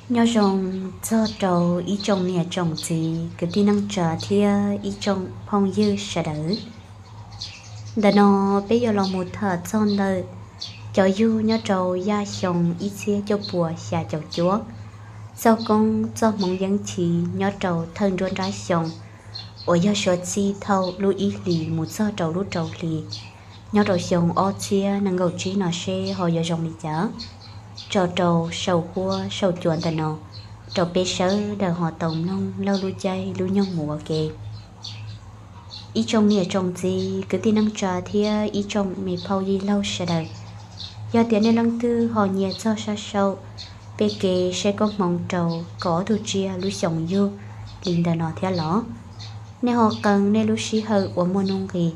Nyob zoo txog rau ib tsoom niam tsoom txiv kwv tij neej tsa thiab ib tsoom phooj ywg sawv daws. Ntawm no peb yuav los mus tham txog ntawm cov yug nyob rau yaj xyoo ib txhiab cuaj puas xya caum cuaj, txoj koob txoj hmoov yeeb chiv nyob rau thawj nruab nrab xyoo uas yog suav txij thaum lub ib hlis mus txog rau lub rau hlis nyob rau xyoo ob txhiab nees nkaum tsib no seb ho yuav zoo li cas. Tso rau saum huab saum cua ntawm no rau peb sawv daws ho tau mloog laug lub caij lub nyoog mus ua ke. Ib tsoom niam tsoom txiv kwv tij neej tsa thiab ib tsoom me phauj yij laug sawv daws, yog tias nej leej twg ho nyiam txog sab saum peb kev saib koob hmoov rau kaum ob tug tsiaj lub xyoo yug li ntawm no thiab los, nej ho qee nej lub sij hawm uas muaj nuj nqis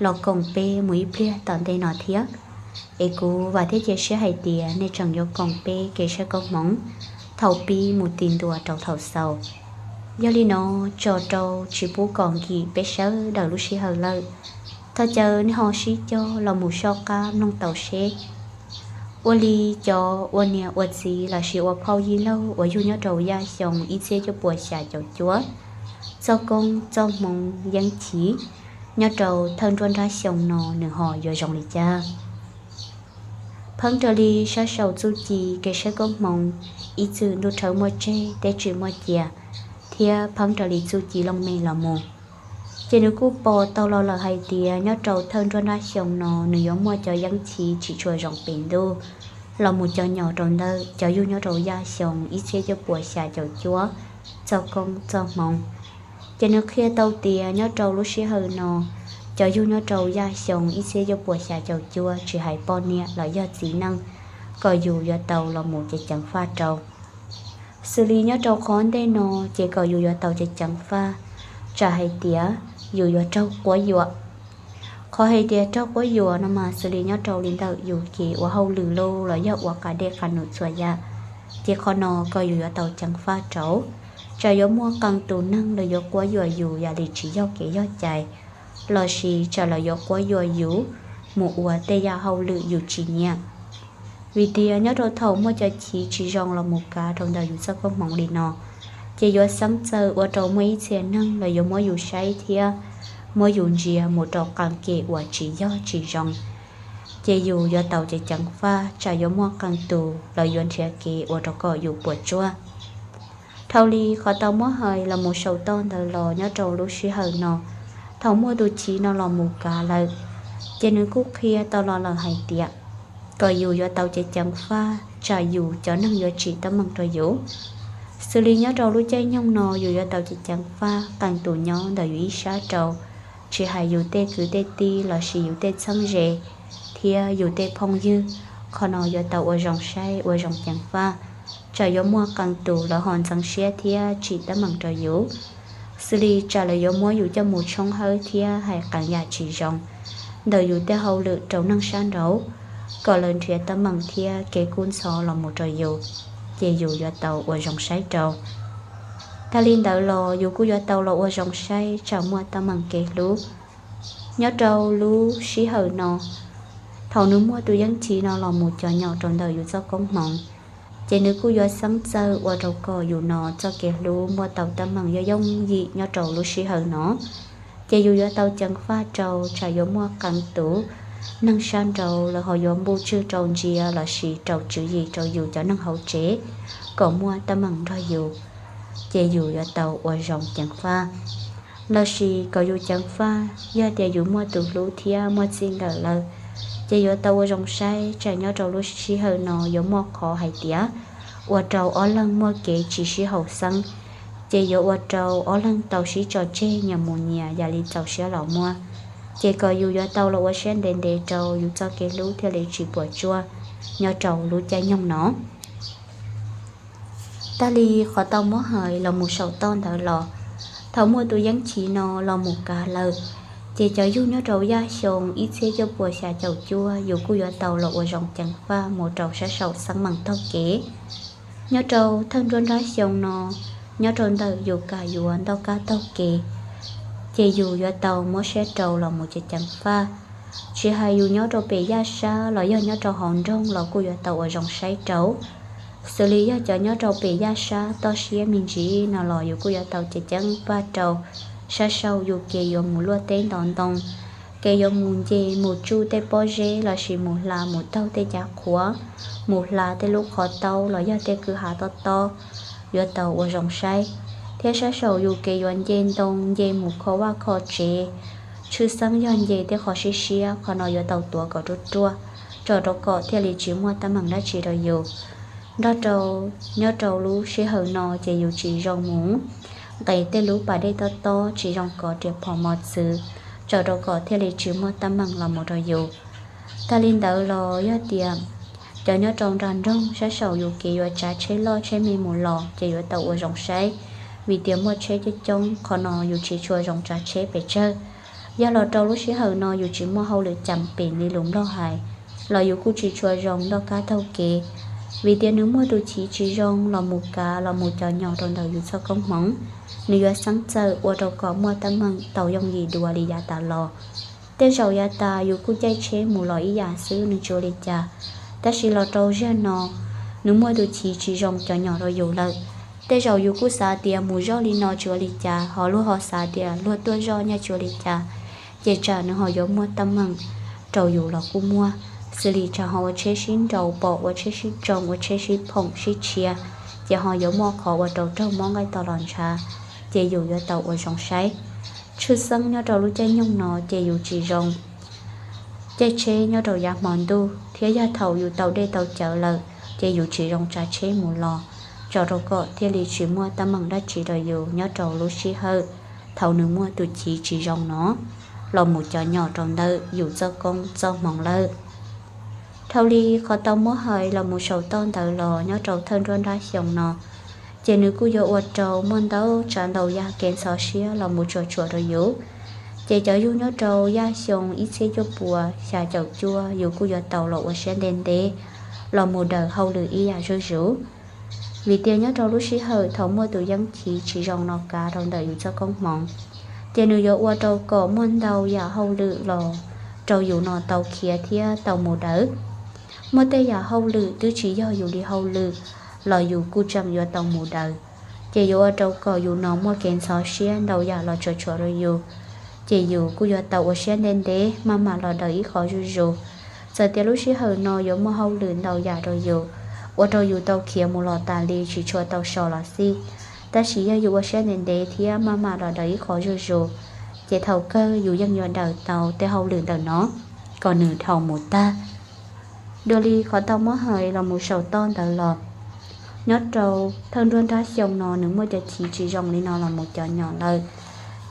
los koom peb mus ib pliag tom ntej no thiab. Es kuv vam thiab cia siab hais tias nej tseem yuav koom peb kev saib koob hmoov thaum pib mus ti ntua rau thaum xaus. Yog li no, tso rau tsis pub kom nkim peb sawv daws lub sij hawm lawm, thov caw nej ho sib cog los mus soj qab mloog tau seb ua li cov ua niam ua txiv lossis ua phauj yij laug uas yug nyob rau yaj xyoo ib txhiab cuaj puas xya caum cuaj, txoj koob txoj hmoov yeeb chiv nyob rau thawj nruab nrab xyoo no nws ho yuav zoo li cas. Pheeb raws li sab saum txuj ci kev saib koob hmoov ib txwm ntuj rhawv muaj tseg teb tsis muaj cia, thiab pheeb raws li txuj ci looj mem los mus, ces nws kuj pom tau los lawm hais tias nyob rau thawj nruab nrab xyoo no nws yuav muaj cov yeeb chiv tsis tshua zoo pes ntuj los mus cov nyom rau ntawm cov yug nyob rau yaj xyoo ib txhiab cuaj puas xya caum cuaj txoj koob txoj hmoov. Ces nws qhia tau tias nyob rau lub sij hawm no, cov yug nyob rau yaj xyoo ib txhiab cuaj puas xya caum cuaj tsis hais poj niam los yog txiv neej, kom yus yuav tau los mus ceev ceev faj rau. Xws li nyob rau qhov ntej no, ces kom yus yuav tau ceev ceev faj, tsam hais tias yus yuav raug quab yuam. Qhov hais tias raug quab yuam no mas xws li nyob rau li ntawm yus kev ua hauj lwm los yog ua qas dej qas num txhua yam, ces qhov no kom yus yuav tau ceev faj rau, tsam yuav muaj qee tus neeg los yuav quab yuam yus yam li tsis yog kev yog cai, lossis tsam lawv yuav quab yuam yus mus ua tej yam hauj lwm yus tsis nyiam. Vim tias nyob rau thaum muaj cov chiv tsis zoo los mus kav rau ntawm yus txoj koob hmoov li no, ces yuav xeeb txawm ua rau muaj ib txhia neeg los yuav muab yus saib thiab muab yus ntsia mus rau qee kev uas tsis yog tsis zoo. Ces yus yuav tau ceev ceev faj, tsam yuav muaj qee tus lawv yuav nrhiav kev ua rau kom yus puas tsuaj. Dhau li qhov tau muab hais los mus saum toj ntawd los nyob rau lub sij hawm no, thaum muaj tus chiv no los mus kav lawm, ces nws kuj qhia tau los lawm hais tias kom yus yuav tau ceev ceev faj, tsam yus cov neeg yuav tsim teeb meem rau yus. Xws li nyob rau lub caij nyoog no yus yuav tau ceev ceev faj qee tus nyob ntawm yus ib sab rau, tsis hais yus tej kwv tej tij lossis yus tej txheeb ze thiab yus tej phooj ywg. Qhov no yuav tau ua zoo saib ua zoo ceev faj, tsam yuav muaj qee tus lawv ho ntxeev siab thiab tsim teeb meem rau yus. Xws li tsam lawv yuav muab yus coj mus tshoob hawb thiab hais qee yam tsis zoo ntawm yus tej hauj lwm rau neeg sab nraud, kom lawv nrhiav teeb meem thiab kev kub ntxhov los mus rau yus, ces yus yuav tau ua zoo saib rau. Tag li ntawd los yus kuj yuav tau los ua zoo saib tsam muaj teeb meem kev hlub. Nyob rau lub sij hawm no, thaum nws muaj tus yeeb chiv no los mus cov nyom rau ntawm yus txoj koob hmoov, ces nws kuj yuav xeeb txawj ua rau kom yus no txoj kev hlub muaj tau teeb meem yooj yooj yim nyob rau lub sij hawm no. Ces yus yuav tau ceev faj rau tsam yuav muaj qee tus neeg sab nraud lawv ho yuav npuj tswj rau ntsia lossis rau tswv yim rau yus cov neeg hauv tsev kom muaj teeb meem nrog yus, ces yus yuav tau ua zoo ceev faj. Lossis kom yus ceev faj yog tias yus muaj tus hlub thiab muaj txij nkawm lawm, ces yuav tau ua zoo saib tsam nyob rau lub sij hawm no yuav muaj qhov hais tias ua rau ob leeg muaj kev tsis sib haum xeeb, ces yuav ua rau ob leeg tau sib tso tseg nyias mus nyias yam li txaus siab los muaj. Ces kom yus yuav tau los ua siab ntev ntev rau yus txoj kev hlub thiaj li tsis puas tsuaj nyob rau lub caij nyoog no. Tag li qhov tau muab hais los mus saum toj ntawd los, thaum muaj tus yeeb chiv no los mus kav lawm, ces cov yug nyob rau yaj xyoo ib txhiab cuaj puas xya caum cuaj yus kuj yuav tau los ua zoo ceev faj mus rau sab saum xeeb meem taug kev. Nyob rau thawj nruab nrab xyoo no, nyob rau ntawm yus kam yuav ntoj kab taug kev, ces yus yuav tau muab siab rau los mus ceev ceev faj. Tsis hais yus nyob rau pem yaj sab los yog nyob rau hauv nroog los kuj yuav tau ua zoo saib rau. Xws li yog cov nyob rau pem yaj sab toj siab me ntsis no los yus kuj yuav tau ceev ceev faj rau sab saum yus kev yuav mus luaj teb ntov ntoo, kev yuav mus nce mus tsuj tej pob zeb lossis mus hla mus taug tej cav qhuav, mus hla tej lub qhov taub los yog tej kwj ha tob tob, yuav tau ua zoo saib. Thiab sab saum yus kev yuav nce ntoo nce mus kho vaj kho tsev, tshwj xeeb yog nce tej qhov siab siab, qhov no yuav tau tuav kom ruaj ruaj, tso rau kom thiaj li tsis muaj teeb meem dab tsi rau yus. Nrog rau nyob rau lub sij hawm no ces yus tsis zoo mus nqes tej lub pas dej tob tob, tsis zoo kov riam phom mos txwv, tso rau kom thiaj li tsis muaj teeb meem los mus rau yus. Tag li ntawd los yog tias cov nyob rau nram nroog sab saum yus kev yuav tsav tsheb loj tsheb me mus los ces yuav tau ua zoo saib, vim tias muaj tsheb coob coob, qhov no yus tsis tshua zoo tsav tsheb pes tsawg. Yog los rau lub sij hawm no yus tsis muaj hauj lwm cam pem li lus nplog hais, los yus kuj tsis tshua zoo noj qab taug kev, vim tias nws muaj tus chiv tsis zoo los mus kav los mus cov nyom rau ntawm yus txoj koob hmoov, nws yuav xeeb txawm ua rau kom muaj teeb meem tau yooj yim dua li yav tas los. Tej zaum yav tas yus kuj caij tsheb mus los ib yam xwb nws tsis ua li cas, tab sis los rau zaum no nws muaj tus chiv tsis zoo cov nyom rau yus lawm. Tej zaum yus kuj xav tias mus zoj li no tsis ua li cas, ho luag ho xav tias luag tuaj zoj nyaj tsis ua li cas, ces tsam nws ho yuav muaj teeb meem rau yus los kuj muaj. Xws li tsam ho ua tsheb sib nraus pom, ua tsheb sib tsoo, ua tsheb sib phoom sib tshia, ces ho yuav muaj qhov ua rau raug mob nqaij to los ntshav, ces yus yuav tau ua zoo saib. Tshwj xeeb nyob rau lub caij nyoog no ces yus tsis zoo caij tsheb nyob rau yav hmo ntuj, thiab yog thaum yus tau dej tau cawv lawm ces yus tsis zoo tsav tsheb mus los, tso rau kom thiaj li tsis muaj teeb meem dab tsi rau yus nyob rau lub sij hawm thaum nws muaj tus chiv tsis zoo no los mus cov nyom rau ntawm yus txoj koob txoj hmoov lawm. Dhau li qhov tau muab hais los mus saum toj ntawd los nyob rau thawj nruab nrab xyoo no, ces nws kuj yuav ua rau muaj ntau tsav ntau yam kev ntxhov siab los mus tsuam tsuam rau yus. Ces cov yug nyob rau yaj xyoo ib txhiab cuaj puas xya caum cuaj yus kuj yuav tau los ua siab ntev ntev los mus daws hauj lwm ib yam zuj zus. Vim tias nyob rau lub sij hawm thaum muaj tus yeeb chiv tsis zoo no kav rau ntawm yus txoj koob hmoov, ces nws yuav ua rau kom muaj ntau yam hauj lwm los rau yus no tau khiav thiab tau mus daws. Muaj tej yam hauj lwm twb tsis yog yus li hauj lwm los yus kuj tseem yuav tau mus daws, ces yuav ua rau kom yus no muaj kev ntxhov siab ntau yam los tsuam tsuam rau yus. Ces yus kuj yuav tau ua siab ntev ntev maj mam los daws ib qho zuj zus. Txawm tias lub sij hawm no yuav muaj hauj lwm ntau yam rau yus, ua rau yus tau khiav mus los tas li tsis tshua tau so los xij, tab sis yog yus ua siab ntev ntev thiab maj mam los daws ib qho zuj zus, ces thaum kawg yus yeej yuav daws tau tej hauj lwm ntawm no kom nws dhau mus tag. Dua li qhov tau muab hais los mus saum toj ntawd los, nyob rau thawj nruab nrab xyoo no nws muaj cov chiv tsis zoo li no los mus cov nyom lawm,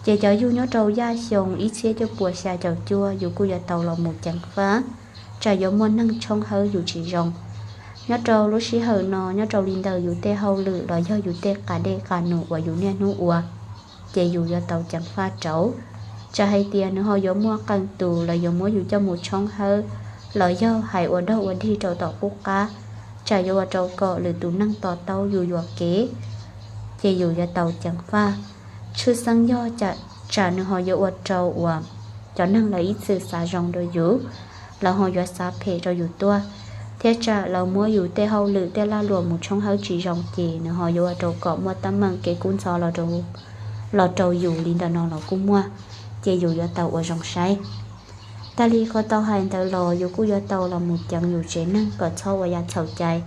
ces cov yug nyob rau yaj xyoo ib txhiab cuaj puas xya caum cuaj yus kuj yuav tau los mus ceev faj, tsam yuav muaj neeg tshoob hawb yus tsis zoo. Nyob rau lub sij hawm no nyob rau li ntawm yus tej hauj lwm los yog yus tej qas dej qas num uas yus niaj hnub ua, ces yus yuav tau ceev faj rau. Tsam hais tias nws ho yuav muaj qee tus los yuav muab yus coj mus tshoob hawb, los yog hais ua dog ua dig rau tom qub qab, tsam yuav ua rau kom lwm tus neeg to taub yus yuam kev, ces yus yuav tau ceev faj. Tshwj xeeb yog tsam nws ho yuav ua rau uas cov neeg lawv ib txwm xav zoo rau yus, lawv ho yuav xav phem rau yus tuaj, thiab tsam lawv muab yus tej hauj lwm tej lag luam mus tshoob hawb tsis zoo ces nws ho yuav ua rau kom muaj teeb meem kev kub ntxhov los rau yus li ntawm no los kuj muaj, ces yus yuav tau ua zoo saib. Tag li qhov tau hais ntawd los yus kuj yuav tau los mus ceev yus tsev neeg kom txhob ua yam txhaum cai.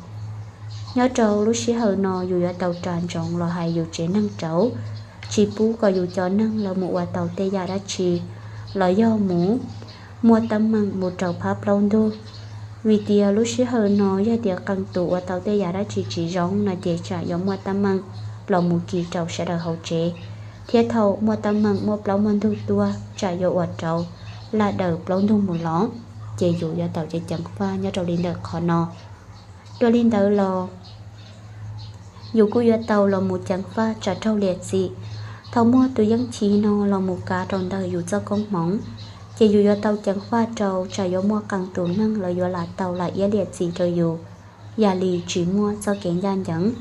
Nyob rau lub sij hawm no yus yuav tau ras ntsoov los hais yus tsev neeg rau, tsis pub kom yus cov neeg lawv mus ua tau tej yam dab tsi los yog mus muaj teeb meem mus rau phab plaub ntug. Vim tias lub sij hawm no yog tias qee tus ua tau tej yam dab tsi tsis zoo no ces tsam yuav muaj teeb meem los mus kis rau sawv daws hauv tsev, thiab thaum muaj teeb meem muaj plaub muaj ntug tuaj tsam yuav ua rau laj daws plaub ntug mus los, ces yus yuav tau ceev ceev faj nyob rau li ntawm qhov no. Dua li ntawd los yus kuj yuav tau los mus ceev faj tsam raug liam txim. Thaum muaj tus yeeb chiv no los mus kav rau ntawm yus txoj koob hmoov, ces yus yuav tau ceev faj rau tsam yuav muaj qee tus neeg lawv yuav lam tau lam iab liam txim rau yus, yam li tsis muaj txoj kev ncaj ncees.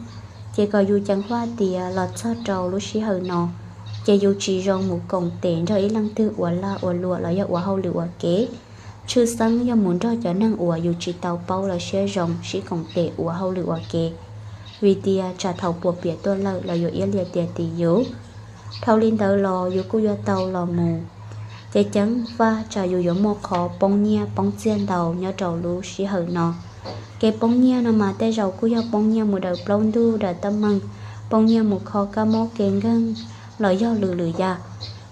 Ces kom yus ceev faj tias los txog rau lub sij hawm no, ces yus tsis zoo mus koom tes nrog ib leej twg ua laj ua luam los yog ua hauj lwm ua ke. Tshwj xeeb yog mus nrog cov neeg uas yus tsis tau paub lawv siab zoo sib koom tes ua hauj lwm ua ke, vim tias tsam thaum puas piam tuaj lawm los yuav iab liam tias tim yus. Dhau li ntawd los yus kuj yuav tau los mus ceev ceev faj tsam yus yuav muaj qhov poob nyiaj poob txiaj ntau nyob rau lub sij hawm no. Kev poob nyiaj no mas tej zaum kuj yog poob nyiaj mus daws plaub ntug daws teeb meem, poob nyiaj mus kho kab mob kev nkeeg los yog lwm lwm yam,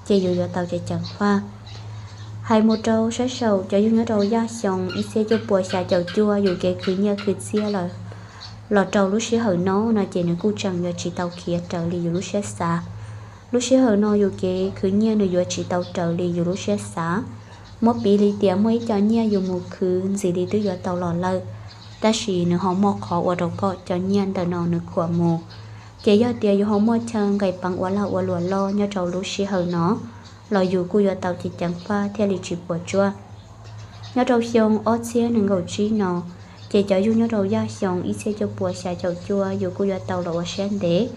ces yus yuav tau ceev ceev faj. Hais mus rau sab saum cov yug nyob rau yaj xyoo ib txhiab cuaj puas xya caum cuaj yus kev khwv nyiaj khwv txiaj los rau lub sij hawm no no ces nws kuj tseem yuav tsis tau khiav raws li yus lub siab xav. Lub sij hawm no yus kev khwv nyiaj nws yuav tsis tau raws li yus lub siab xav. Muab piv li tias muaj ib co nyiaj yus mus khwv ntxim li twb yuav tau los lawm, tab sis nws ho muaj qhov ua rau koj cov nyiaj ntawm no nws khuam mus. Ces yog tias yus ho muaj chaw nqis peev ua lag ua luam loj nyob rau lub sij hawm no, los yus kuj yuav tau ceev ceev faj thiaj li tsis puas tsuaj. Nyob rau xyoo ob txhiab nees nkaum tsib no, ces cov yug nyob rau yaj xyoo ib txhiab cuaj puas xya caum cuaj yus kuj yuav tau los ua siab ntev,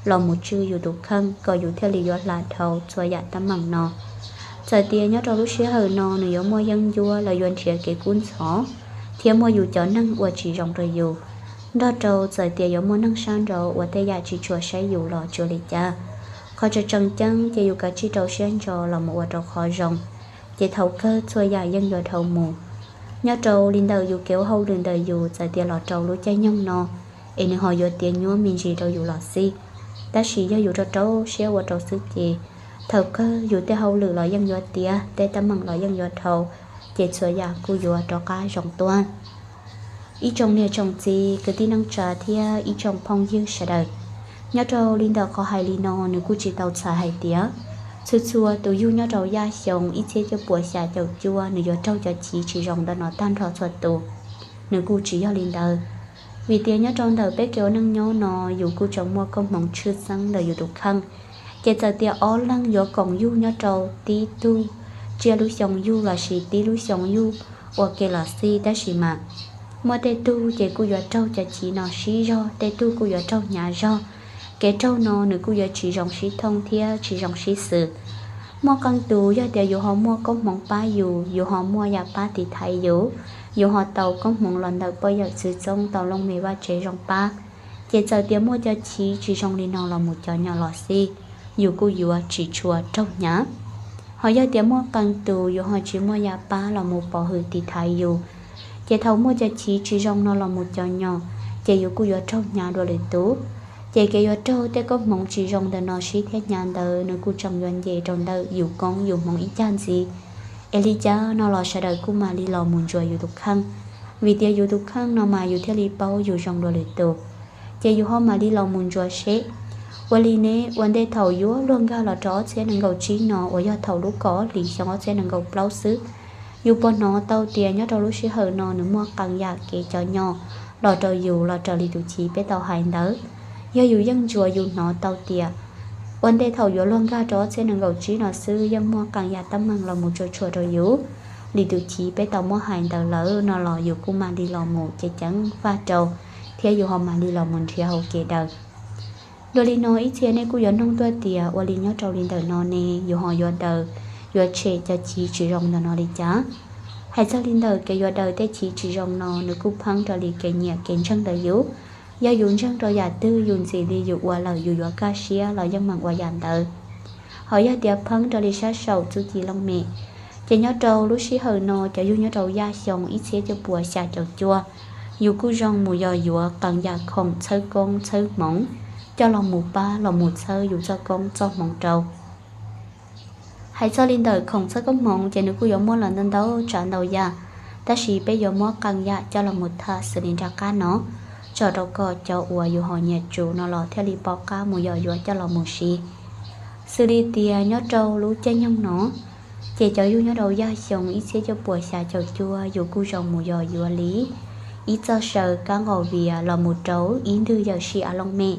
los mus tswj yus tus kheej kom yus thiaj li yuav hla dhau txhua yam teeb meem no. Txawm tias nyob rau lub sij hawm no nws yuav muaj yeeb ncuab los yuav nrhiav kev kub ntxhov, thiab muaj yus cov neeg ua tsis zoo rau yus, nrog rau txawm tias yuav muaj neeg sab nraud ua tej yam tsis tshua saib yus los tsuas li cas. Qhov tseem tseem ceeb ces yus kav tsij rau siab ntso los mus ua rau qhov zoo, ces thaum kawg txhua yam yeej yuav dhau mus. Nyob rau li ntawm yus kev ua hauj lwm ntawm yus txawm tias los rau lub caij nyoog no, es nws ho yuav tiav nyuab me ntsis rau yus los xij, tab sis yog yus rau rau siab ua rau xwb ces thaum kawg yus tej hauj lwm los yeej yuav tiav, tej teeb meem los yeej yuav dhau, ces txhua yam kuj yuav rov qab zoo tuaj. Ib tsoom niam tsoom txiv kwv tij neej tsa thiab ib tsoom phooj ywg sawv daws, nyob rau li ntawm qhov hais li no nws kuj tsis tau txhais hais tias txhua txhua tus yug nyob rau yaj xyoo ib txhiab cuaj puas xya caum cuaj nws yuav raug cov chiv tsis zoo ntawm no tag nrho txhua tus. Nws kuj tsis yog li ntawd, vim tias nyob rau ntawm peb kev ua neej nyob no yus kuj tseem muaj koob hmoov tshwj xeeb ntawm yus tus kheej. Ces txawm tias ob leeg yuav koom yug nyob rau tib tug tsiaj lub xyoo yug lossis tib lub xyoo yug ua ke los xij, tab sis mas muaj tej tug ces kuj yuav raug cov chiv no sib zog, tej tug kuj yuav raug hnyav zog. Kev raug no nws kuj yuav tsis zoo sib thooj thiab tsis zoo sib xws. Muaj qee tus yog tias yus ho muaj koob hmoov pab yus, yus ho muaj yam pab tiv thaiv yus, yus ho tau koob hmoov los ntawm poj yawm txwv txoob tau looj mem vaj tsev zoo pab, ces txawm tias muaj cov chiv tsis zoo li no los mus cov nyom los xij, yus kuj yuav tsis tshua raug hnyav. Ho yog tias muaj qee tus yus ho tsis muaj yam pab los mus pov hwm tiv thaiv yus, ces thaum muaj cov chiv tsis zoo no los mus cov nyom, ces yus kuj yuav raug hnyav dua lwm tus. Ces kev yuav raug tej koob hmoov tsis zoo ntawm no sib thiab hnyav ntawd nws kuj tseem yuav nce rau ntawm yus koob yus hmoov ib cag ntxiv. Es li cas no los sawv daws kuj mam li los mus ntsuas yus tus kheej, vim tias yus tus kheej no mas yus thiaj li paub yus zoo dua lwm tus. Ces yus ho mam li los mus ntsuas seb, ua li ne, ua ntej thaum yuav luag nkag los rau ob txhiab nees nkaum tsib no uas yog thaum lub kaum ob hlis xyoo ob txhiab nees nkaum plaub xwb, yus puas hnov tau tias nyob rau lub sij hawm no nws muaj qee yam kev cov nyom los rau yus los raws li tus chiv peb tau hais ntawd? Yog yus yeej ntsuas yus hnov tau tias ua ntej thaum yuav luag nkag rau ob txhiab nees nkaum tsib no xwb yeej muaj qee yam teeb meem los mus tshua tshua rau yus li tus chiv peb tau muab hais ntawd lawm no los yus kuj mam li los mus ceev ceev faj rau, thiab yus ho mam li los mus nrhiav hauv kev daws. Dua li no ib txhia nej kuj yuav nug tuaj tias ua li nyob rau li ntawm no ne yus ho yuav daws, yuav tshem cov chiv tsis zoo ntawm no li cas? Hais txog li ntawm kev yuav daws tej chiv tsis zoo no nws kuj pheeb raws li kev nyiam kev ntseeg ntawm yus. Yog yus ntseeg rau yam twg yus ntxim li yus ua lawm yus yuav kaj siab los yeej meem ua yam ntawd. Ho yog tias pheeb raws li sab saum txuj ci looj mem, ces nyob rau lub sij hawm no cov yug nyob rau yaj xyoo ib txhiab cuaj puas xya caum cuaj, yus kuj zoo mus yos yuav qee yam khoom txhawb koob txhawb hmoov coj los mus pab los mus txhawb yus txoj koob txoj hmoov rau. Hais txog li ntawm khoom txhawb koob hmoov ces nws kuj yuav muaj los ntau ntau tsav ntau yam, tab sis peb yuav muab qee yam coj los mus tham xws li nram qab no, tso rau kom cov uas yus ho nyiam tsum no los thiaj li pom qab mus yos yuav coj los mus siv. Xws li tias nyob rau lub caij nyoog no, ces cov yug nyob rau yaj xyoo ib txhiab cuaj puas xya caum cuaj yus kuj zoo mus yos yuav li ib txoj saw kab nqos vias los mus rau ib ntwg yawm sij av looj mem,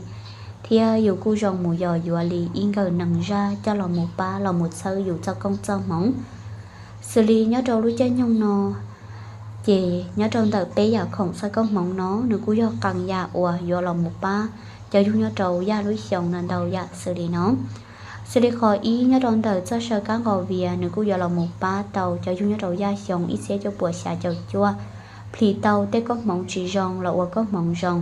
thiab yus kuj zoo mus yos yuav li ib nkawm nees zaj coj los mus pab los mus txhawb yus txoj koob txoj hmoov. Xws li nyob rau lub caij nyoog no, ces nyob rau ntawm peb yam khoom txhawb koob hmoov no nws kuj yog qee yam uas yuav los mus pab cov yug nyob rau yaj lub xyoo no ntau yam xws li no. Xws li qhov ib nyob rau ntawm txoj saw kab nqos vias nws kuj yuav los mus pab tau cov yug nyob rau yaj xyoo ib txhiab cuaj puas xya caum cuaj, plhis tau tej koob hmoov tsis zoo los ua koob hmoov zoo,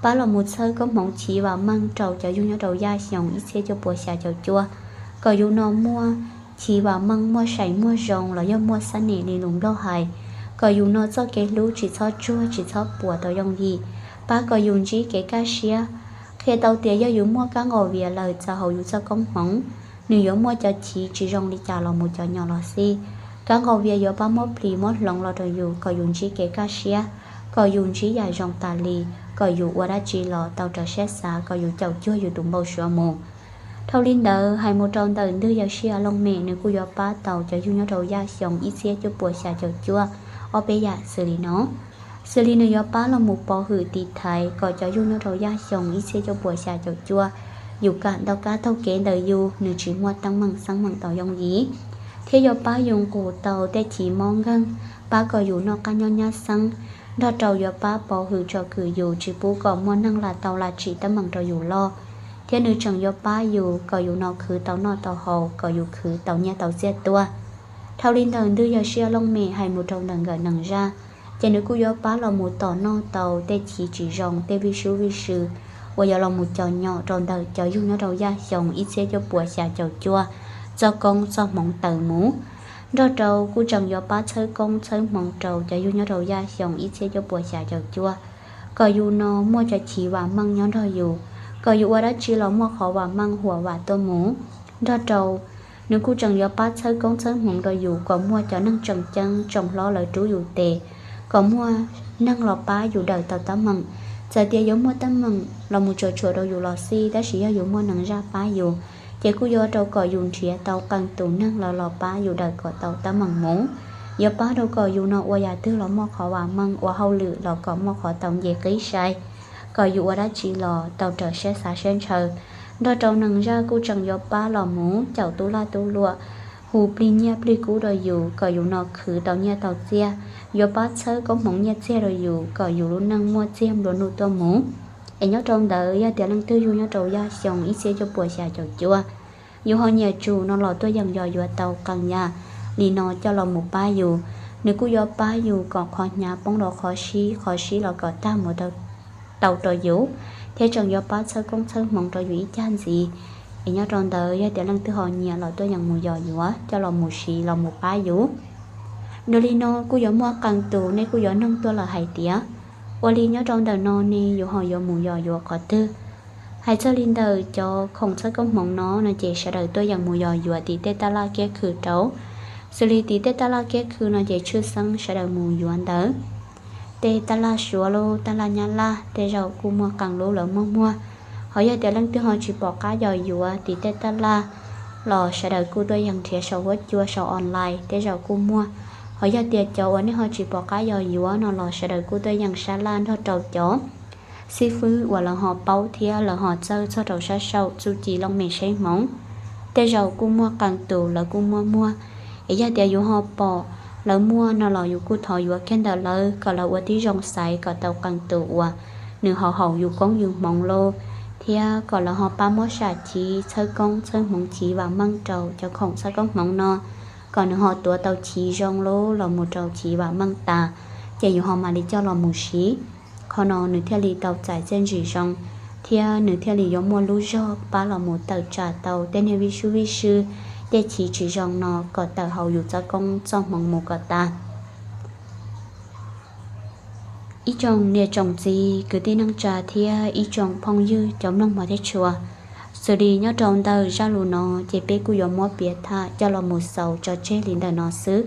pab los mus txhawb koob hmoov chiv vam meej rau cov yug nyob rau yaj xyoo ib txhiab cuaj puas xya caum cuaj, kom yus no muaj chiv vam meej, muaj saim muaj zoo los yog muaj xab nem li lus Nplog hais, kom yus no txoj kev hlub tsis txhob tsuag tsis txhob puas tau yooj yim, pab kom yus ntsib kev kaj siab. Qhia tau tias yog yus muaj kab nqaus vias lawm txog hauv yus txoj koob hmoov, nws yuav muaj cov chiv tsis zoo li cas los mus cov nyom los xij, kab nqaus vias yuav pab muab plis muab hloov los rau yus kom yus ntsib kev kaj siab, kom yus ntsib yam zoo tas li, kom yus ua dab tsi los tau raws siab xav, kom yus caum cuag yus tus npau suav mus. Dhau li ntawd hais mus rau ntawm ntwg yawg siab looj mem, nws kuj yuav pab tau cov yug nyob rau yaj xyoo ib txhiab cuaj puas xya caum cuaj ob peb yam xws li no. Xws li nws yuav pab los mus pov hwm tiv thaiv kom cov yug nyob rau yaj xyoo ib txhiab cuaj puas xya caum cuaj, yus kam ntau kab taug kev ntawm yus, nws tsis muaj teeb meem xeeb meem tau yooj yim, thiab yuav pab yus nqus tau tej chiv mob nkeeg, pab kom yus noj qab nyob nyab xeeb, nrog rau yuav pab pov hwm tsom kwm yus tsis pub kom muaj neeg lam tau lam tsim teeb meem rau yus loj, thiab nws tseem yuav pab yus kom yus no khwv tau noj tau haus, kom yus khwv tau nyiaj tau txiaj tuaj. Dhau li ntawm ntwg yawg siab looj mem hais mus rau ntawm nkawm nees zaj, ces nws kuj yuav pab los mus tom noj tau tej chiv tsis zoo, tej vij sub vij sw uas yuav los mus cov nyom rau ntawm cov yug nyob rau yaj xyoo ib txhiab cuaj puas xya caum cuaj txoj koob txoj hmoov tawm mus, nrog rau kuj tseem yuav pab txhawb koob txhawb hmoov rau cov yug nyob rau yaj xyoo ib txhiab cuaj puas xya caum cuaj, kom yus no muaj cov chiv vam meej nyob nrog yus, kom yus ua dab tsi los muaj qhov vam meej huam vam tuaj mus, nrog rau nws kuj tseem yuav pab txhawb koob txhawb hmoov rau yus kom muaj cov neeg tseem ceeb tsoom hlob lawv rub yus tes, kom muaj neeg los pab yus daws tau teeb meem. Txawm tias yuav muaj teeb meem los mus tsuam tsuam rau yus los xij, tab sis yog yus muaj nees zaj pab yus, ces kuj yuav rau kom yus nrhiav tau qee tus neeg los los pab yus daws kom tau teeb meem mus. Yuav pab rau kom yus no ua yam twg los muaj qhov vam meej, ua hauj lwm los kom muaj qhov tau nce qib sai, kom yus ua dab tsi los tau raws siab xav siab ntshaw. Nrog rau nees zaj kuj tseem yuav pab los mus caum tub laj tub luam, hu plig nyiaj plig kub rau yus kom yus no khwv tau nyiaj tau txiaj, yuav pab txhawb koob hmoov nyiaj txiag rau yus kom yus lub neej muaj txiag nplua nuj tuaj mus. Es nyob rau ntawd yog tias leej twg yug nyob rau yaj xyoo ib txhiab cuaj puas xya caum cuaj, yus ho nyiam tsum no los tuaj yeem yos yuav tau qee yam li no coj los mus pab yus. Nws kuj yuav pab yus kom qhov hnyav poob rau qhov sib, qhov sib los kom tag mus tau rau yus, thiab tseem yuav pab txhawb koob txhawb hmoov rau yus ib cag ntxiv. Es nyob rau ntawd yog tias leej twg ho nyiam los tuaj yeem mus yos yuav coj los mus siv los mus pab yus. Dua li no kuj yuav muaj qee tus nej kuj yuav noog tuaj lawm hais tias, ua li nyob rau ntawm no ne yus ho yuav mus yos yuav qhov twg? Hais txog li ntawm cov khoom txhawb koob hmoov no no ces sawv daws tuaj yeem mus yos yuav tim tej taj laj kiab khw rau. Xws li tim tej taj laj kiab khw no ces tshwj xeeb sawv daws mus yuav ntawm tej taj laj Suav los taj laj Nyab Laj, tej zaum kuj muaj qee lub lawv muaj muag. Ho yog tias leej twg ho tsis pom qab yos yuav tim tej taj laj los sawv daws kuj tuaj yeem nrhiav saum huab cua saum online, tej zaum kuj muaj. Ho yog tias cov uas nej ho tsis pom qab yos yuav no los sawv daws kuj tuaj yeem sab laj nrog rau cov xib fwb uas lawv ho paub thiab lawv ho txawj txog rau sab saum txuj ci looj mem saib hmoov, tej zaum kuj muaj qee tus lawv kuj muaj muag. Es yog tias yus ho pom lawv muaj no los yus kuj thov yuav kiag ntawm lawv kom lawv ua tib zoo xaiv kom tau qee tus uas nws haum haum yus koob yus hmoov lauj, thiab kom lawv ho pab muab sam chiv txhawb koob txhawb hmoov chiv vam meej rau cov khoom txhawb koob hmoov no, kom nws ho tuav tau chiv zoo lauj los mus rau chiv vam meej tas, ces yus ho mam li coj los mus siv. Qhov no nws thiaj li tau txais txiaj ntsig zoo, thiab nws thiaj li yuav muaj lub zog pab los mus tawm tsam tau tej niag vij sub vij sw, tej chiv tsis zoo no kom tawm hauv yus txoj koob txoj hmoov mus kom tas. Ib tsoom niam tsoom txiv kwv tij neej tsa thiab ib tsoom phooj ywg cov mloog mos thiab tshua, xws li nyob rau ntawm zaj lus no ces peb kuj yuav muab piav tham coj los mus xaus tso tseg li ntawm no xwb.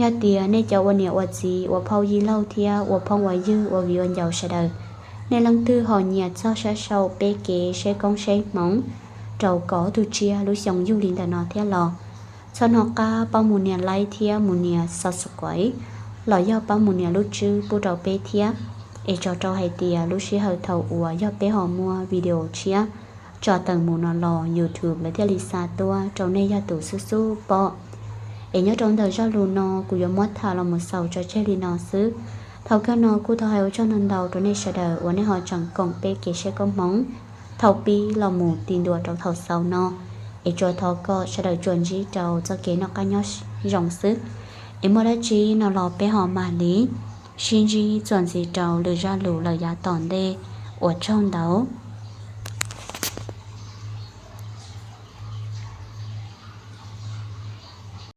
Yog tias nej cov ua niam ua txiv ua phauj yij laug thiab ua phooj ua ywg ua viv ua ncaus sawv daws, nej leej twg ho nyiam txog sab saum peb kev saib koob saib hmoov rau kaum ob tug tsiaj lub xyoo yug li ntawm no thiab los, txhob hnov qab pab mus nias like thiab mus nias subscribe, los yog pab mus nias lub tswb pub rau peb thiab, es tso rau hais tias lub sij hawm thaum uas yog peb ho muaj video tshiab tso tawm mus no los YouTube lawv thiaj li xa tuaj rau nej yog tus xub xub pom. Es nyob rau ntawm zaj lus no kuv yuav muab tham los mus xaus tso tseg li no xwb. Thaum kawg no kuj thov hais ua tsaug ntau ntau rau nej sawv daws uas nej ho tseem koom peb kev saib koob hmoov thaum pib los mus ti ntua rau thaum xaus no. Es tsuas thov kom sawv daws tsuas ntsib rau txoj kev noj qab nyob zoo xwb. Es muaj dab tsi no los peb ho mam li sib ntsib txuas ntxiv rau lwm zaj lus lawm yav tom ntej. Ua tsaug ntau.